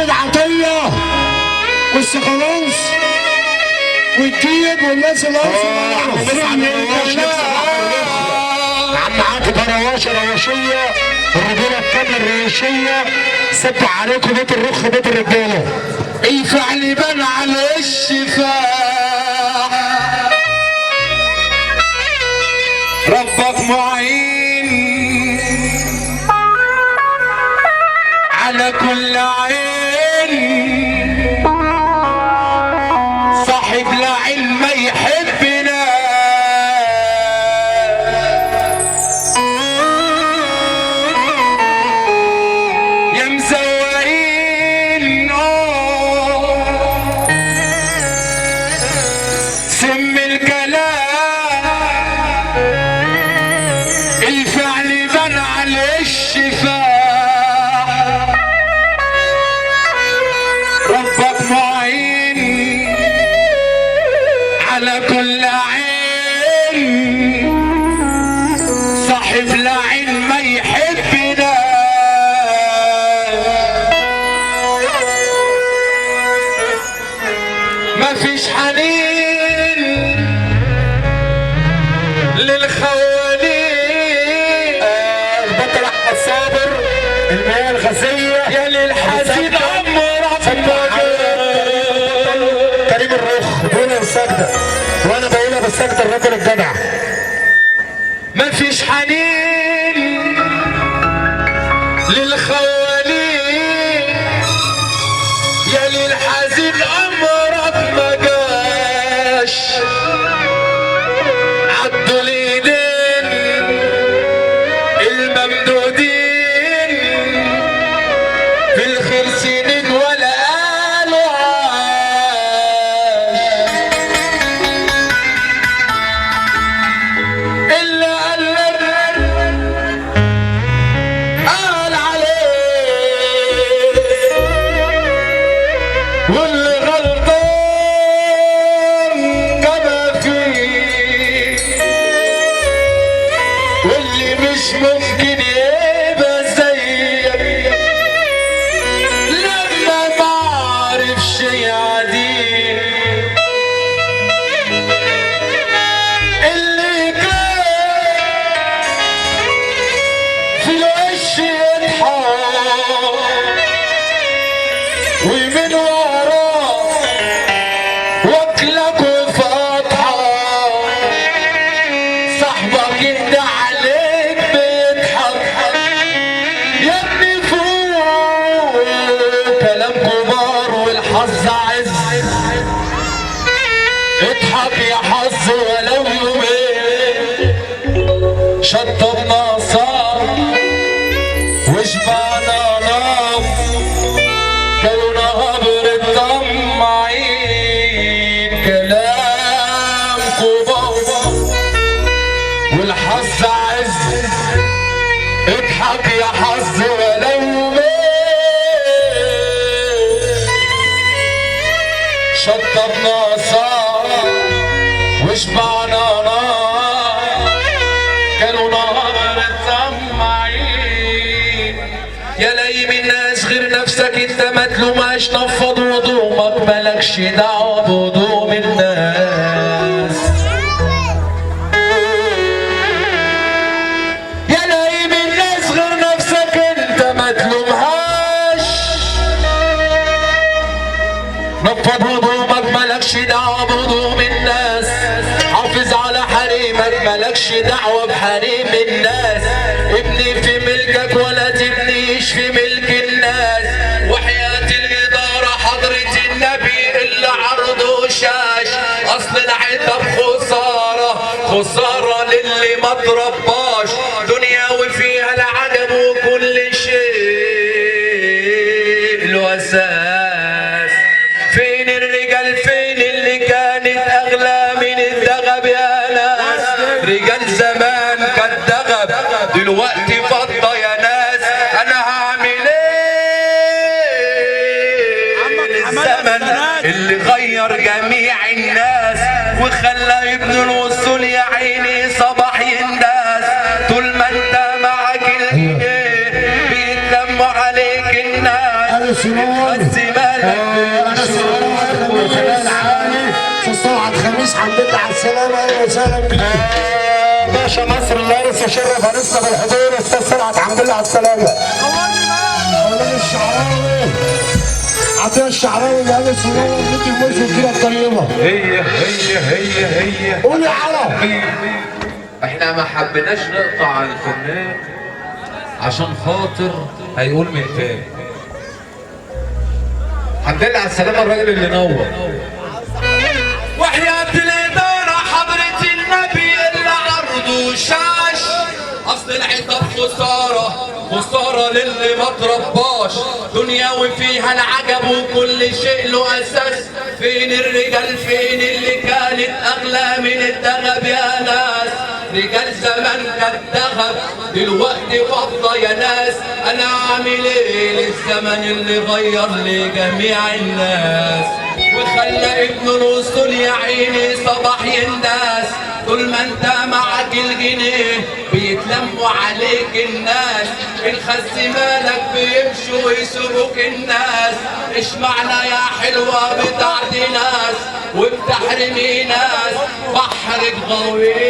حامد عطية والسخرانس والديب والناس اللي عم عاطف رواشه رواشيه، الرجولة الكاملة الريشيه، سبع عليكم بيت الرخ بيت الرجالة. الفعل بان على الشفاء، ربك معين على كل عين، صاحب العلم ما يحبنا. يا مزوقين سم الكلام، الفعل بان على الشفاء، ربك معين على كل عين، صاحب العين ما يحبنا. مفيش حنين للخوالين، البطل احمد صابر المياه الغازية، يا للحزين عمرك كريم الرخ دون السجدة، وانا بقولها بالسجده الراجل الجدع. مفيش حنين للخوالين، يا للحزين عمرك ما جاش، عدوا الايدين الممدودين في الخير سنين ولا قالوا عاش، إلا قال قال عليه، واللي غلطان كما فيه، واللي مش ممكن يبقى زيك لما معرفش يعديه، اللي كان في الوش يضحك ومن وراه واكلك وفاتحة، صاحبك يهدى عليك بيضحك، يا ابني فوق كلام كبار والحظ عز، اضحك يا حظ ولو يومين، شطبنا صار وشبعنا نار، كلنا غبر الطماعين، كلام كبار والحظ عز، اضحك يا حظ ولو يومين، شطبنا صار وشبعنا نار، كانوا نار الطماعين. يا لايم الناس غير نفسك انت ما تلومهاش، نفض هدومك مالكش دعوه بهدوم الناس. يا لايم الناس غير نفسك انت ما تلومهاش، نفض هدومك مالكش دعوه بهدوم الناس، حافظ على حريمك مالكش دعوه بحريم الناس، ابني في ملكك ولا تبنيش في ملك الناس، وحياة الإدارة حضرة النبي اللي عرضه شاش، أصل العتب خسارة خسارة للي ما ترباش، دنيا وفيها العجب وكل شيء له أساس. فين الرجال فين اللي كانت أغلى من الذهب يا ناس، رجال زمان كان ذهب دلوقتي فضة يا ناس، أنا هعمل إيه للزمن اللي غير جميع الناس، وخلى ابن الوصول يا عيني صباح ينداس، طول ما انت معاك الجنيه بيتلموا عليك الناس. اهالي سنون. انس الخلال العالي في الصلعه الخميس، الحمد لله على السلامة. اهلا وسهلا بيك باشا مصر اللي شرف عرسنا بالحضور، استاذ سلعت الحمد لله على السلامة. مولانا الشعراوي عطية الشعراوي اللي قال سنون بنت الموز والجيره الطيبة. هي هي هي هي قول يا عرب. احنا ما حبيناش نقطع عن الفنان عشان خاطر هيقول من تاني. الحمد لله على السلامة الراجل اللي نور. وحياة الإدارة حضرة النبي اللي عرضه شاش، أصل العتاب خسارة خسارة للي ما ترباش، دنيا وفيها العجب وكل شيء له أساس، فين الرجال فين اللي كانت أغلى من الذهب يا ناس، رجال زمان كانت ذهب دلوقتي فضة يا ناس، أنا عامل إيه للزمن اللي غير لجميع الناس، وخلى ابن الوصول يا عيني صباح ينداس، طول ما انت معاك الجنيه بيتلموا عليك الناس، الخس مالك بيمشوا ويسيبوك الناس، اشمعنى يا حلوة بتعدي ناس وبتحرمي ناس، بحرك غويط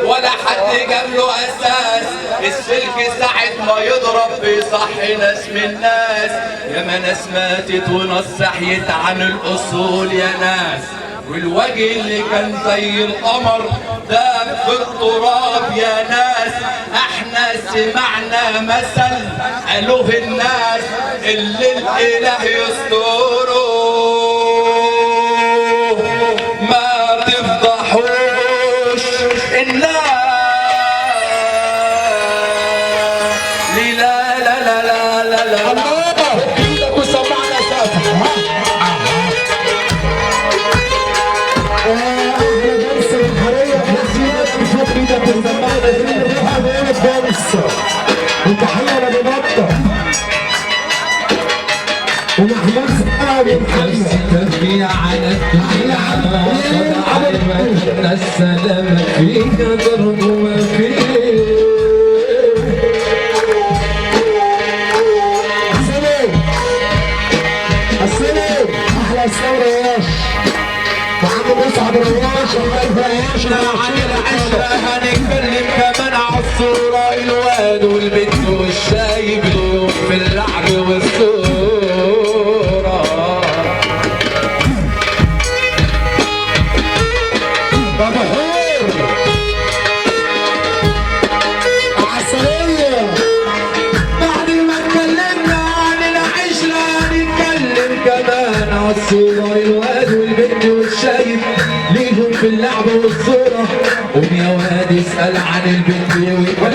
ولا حد جاب له اساس، السلك ساعة ما يضرب بيصحي ناس من ناس، ياما ناس ماتت وناس صحيت عن الاصول يا ناس، والوجه اللي كان زي القمر داب في التراب يا ناس، احنا سمعنا مثل قالوه الناس اللي الاله يستره ما تفضحوش الناس. لا لا لا لا لا لا الله ايدك وسمعنا سقف. احلى جلسه بحرية وتحية لابو بطه ومحمود سعد ومحمد تربية على الدنيا السلامة فيك ضرب وما فيك. السلام السلام احلى اسلام رياش وعم مصعب الرياش عن العشرة هنتكلم كمان عالصورة، الواد والبنت والشايب اليوم في اللعب والصورة. بابا حور عسلية. بعد ما اتكلمنا عن العشرة هنتكلم كمان عالصورة، الواد والبنت والشايب ليهم في اللعب والصورة. قوم يا واد اسأل عن البنت وقول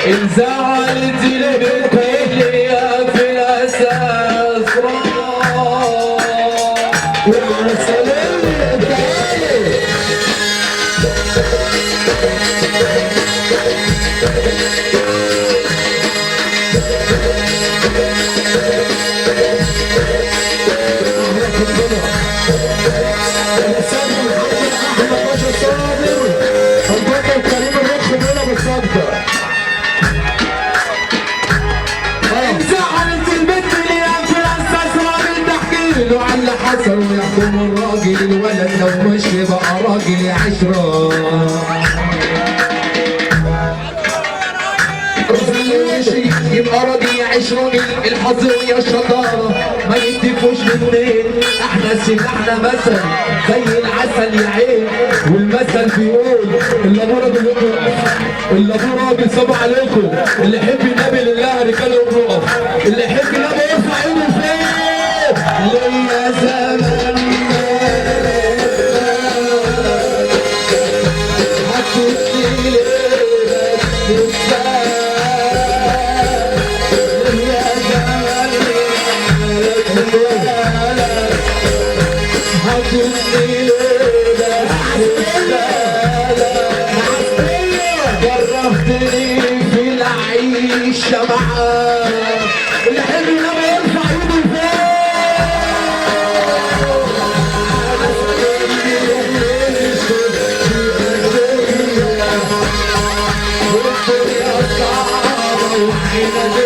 إن زعلت البنت اللي في الأساس وعسلية تعالي. أهلا كلنا الأستاذ محمد أحمد باشا صابر البطل كريم الرخ بينا بالصدقة. زعلت البنت اللي في الأساس راجل تحكي له على اللي حصل ويحكم الراجل، الولد لو مش بقى راجل يا عشرة. يبقى راجل يا عشرة، الحظ ويا الشطارة ما يتفوش منين، احنا سمعنا مثل زي العسل يا عين، والمثل بيقول اللي ابوه راجل يقف، اللي ابوه راجل سلام عليكم، اللي يحب النبي لله رجاله يقف، اللي يحب النبي يرفع ايده فين. ليا زمان حطيتني ليه بس جربتني في العيشة معاك، اللي حلو لما يرفع ايده فوق. والدنيا صعبة يا مهدي.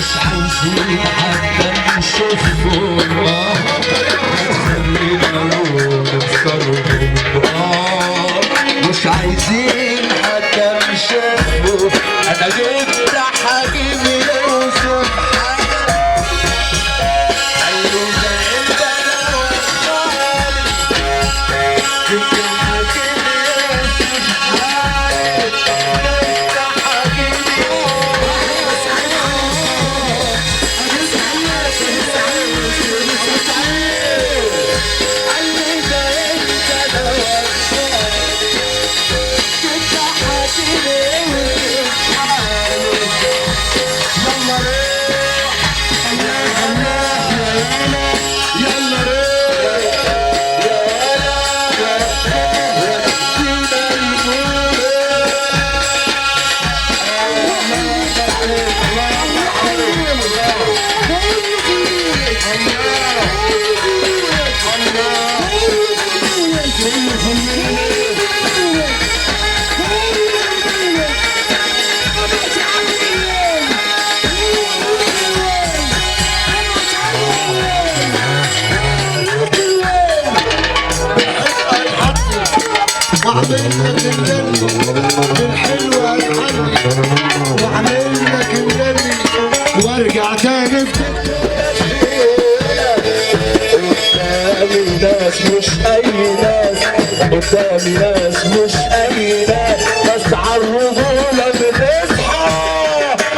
مش عاوزين حتى نشوفهم، خلينا نخسرهم، مش عايزين حتى نشوفهم. انا جبت حبيبي يوسف قال له ده انت وصالي، جبت حبيبي يوسف حالي، جبت حبيبي قال لي ده انت وصالي، جبت حبيبي يوسف حالي. يلا روح يلا روح وعمل لك النبي بالحلوة الحلوة، وعمل لك النبي وارجع تاني. قدامي ناس مش اي ناس، قدامي ناس مش اي ناس، بس عالرجولة بتصحى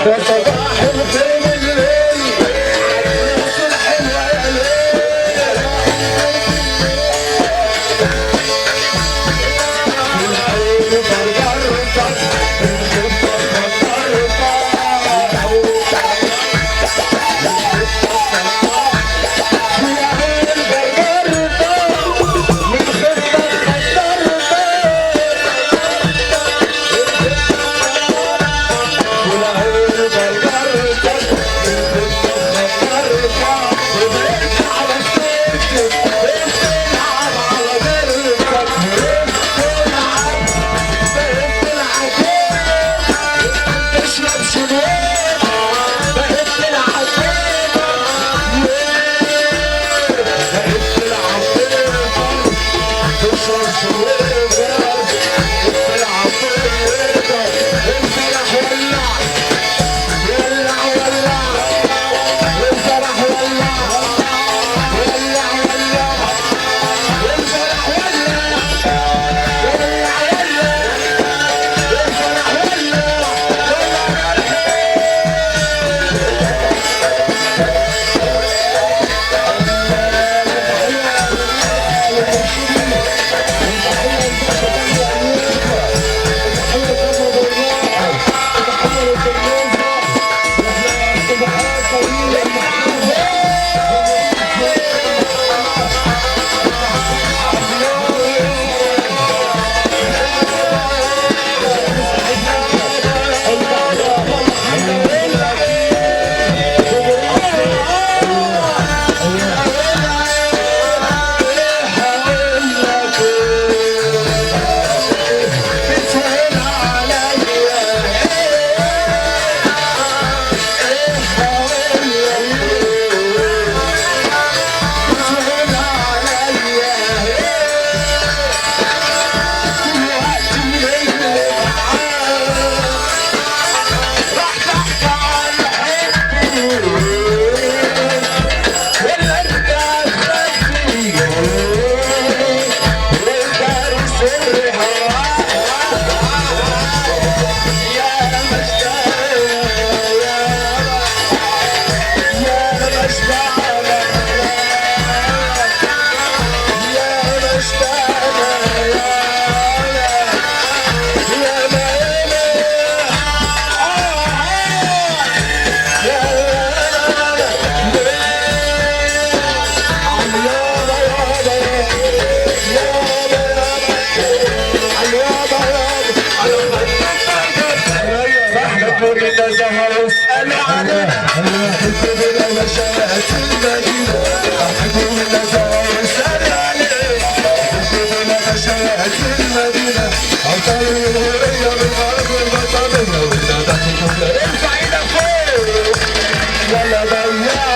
يا صباح الخير الليل، عالناس الحلوة يا ليل. العين فرقرتك الخطة فكرتك، ارفع ايدك فوق. ضيعنا.